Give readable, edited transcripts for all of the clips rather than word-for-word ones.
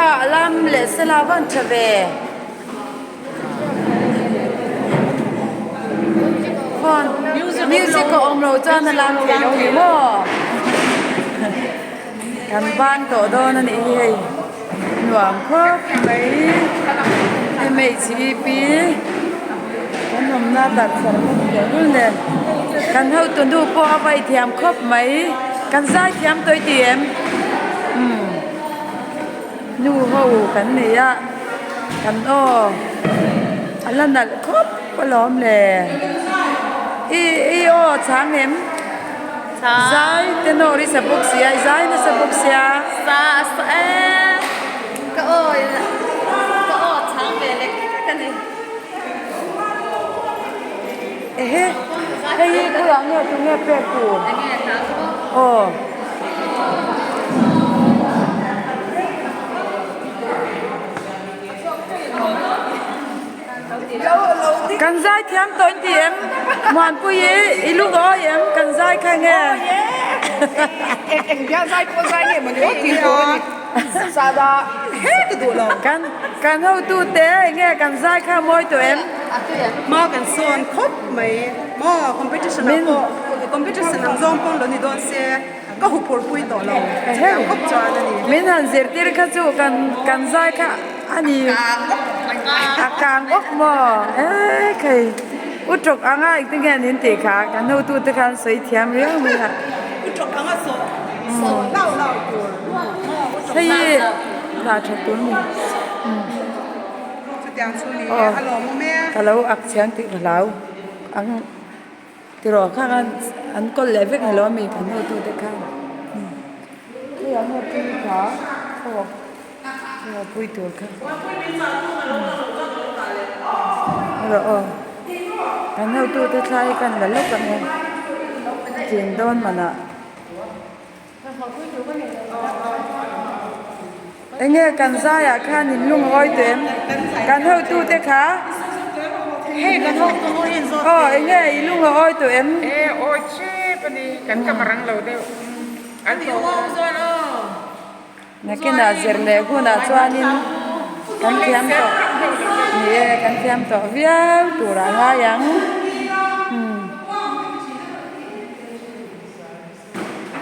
kha a lam leh sela van tha ve. Phone music a awm lo chuan a lam thei lo ni maw? Kan ban tawh dawn a nih hi hei nuam khawp mai MHEP kan awmna darhsarh bawk teh lul nen kan hotu nu pawh a vai thiam khawp mai kan zai thiam tawh i ti em umm nu ho kan nei a kan aw a la nalh khawp alawm le i i aw chhang em. Zai te nawr i sa bawk sia, i zai nasa bawk sia. Sa sa e, ka aw ka aw chhang ve lek lek a ni. Ehe, hei hi khawiah nge tunge pek tur? Enge hna chu maw? Aw. Kan zai thiam tawh in ti em? Muanpui i i lung awi em? Kan zai kha nge? Eng bial zai pawh zai nge mawni aw tih tur a ni. Sada he ka duh lo. Kan kan hotu te enge kan zai kha mawi tawh em? Hma kan sawn khawp mai maw competition ah pawh competition ang zawng pawn lo ni dawn se ka huphurh pui tawh lo chutiang khawp chuan a ni. Min han zirtir kha chu kan kan zai kha A ni. A kang awk maw? Eee khei. U tawk anga engtin nge an intih kha? Kan hotute khan sawi thiam riau mai a. U tawk anga sawh sawh lau lau tur. Hei hi dah tha tur ni. Chutiang chu ni e, a lawmawm e. Ka lo ak chiang tih ka hlau ang. Tiraw kha khan an kawl leh vek ni lo ami kan hotute khan. Hei an hotute kha aw. Aw pui tur kha rawh aw kan hotu te thlai hi kan la lawk ang e tlin dawn manah eng nge kan zaiah khan in lungawi teh em kan hotu te kha aw eng nge i lungawi tawh em. Nakinah zir leh hunah chuanin kan thiam tawh ni e kan thiam tawh viau turah a ngai ang umm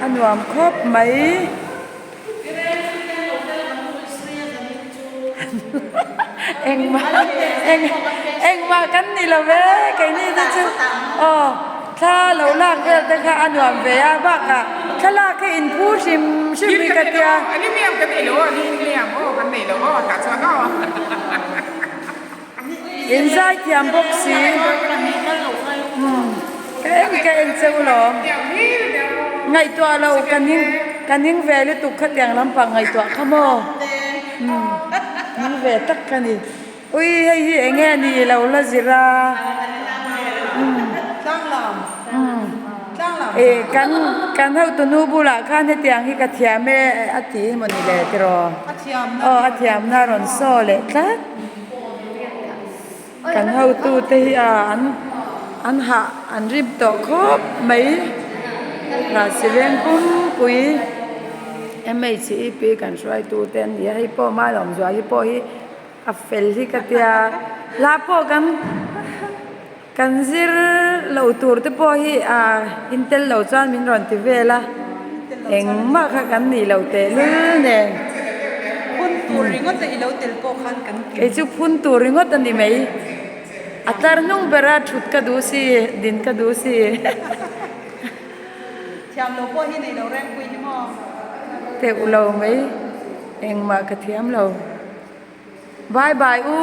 a nuam khawp mai engmah engmah kan ni lo ve keini te chu aw. Thla lo lak vel te kha a nuam ve a, bakah thlalak hi in phu hrim hrim hi ka tia. In zai thiam bawk si. Ka en ka en cheu lawm. Ngaihtuah lo ka ning ka ning ve lutuk khatiang lampang ngaihtuah kha maw. Ning ve tak ka ni. Ui hei hi eng nge ni lo la zir a e kan kan hotu nu bulah khan hetiang hi ka thiam e a ti emaw ni le tiraw aw a thiamna a rawn saw leh tlat kan hotu te hi a an an hah an rim tawh khawp mai mahse veng pumpui MHEP kan hruaitu te an ni a hei pawh Malawmzuali pawh hi. A fel hi ka tia, hla pawh kan kan zir lo tur te pawh hi a intel lo chuan min rawn ti vel a, engmah kha kan nih lo teh lul nen. Phun tur ringawt a i lo tel pawh khan kan kim. Kei chu phun tur ringawt a ni mai, a tlar hnung bera thut ka duh si, din ka duh si. Thiam lo pawh hi nei lo reng pui hi maw? Teuh lo mai, engmah ka thiam lo. Bye bye u.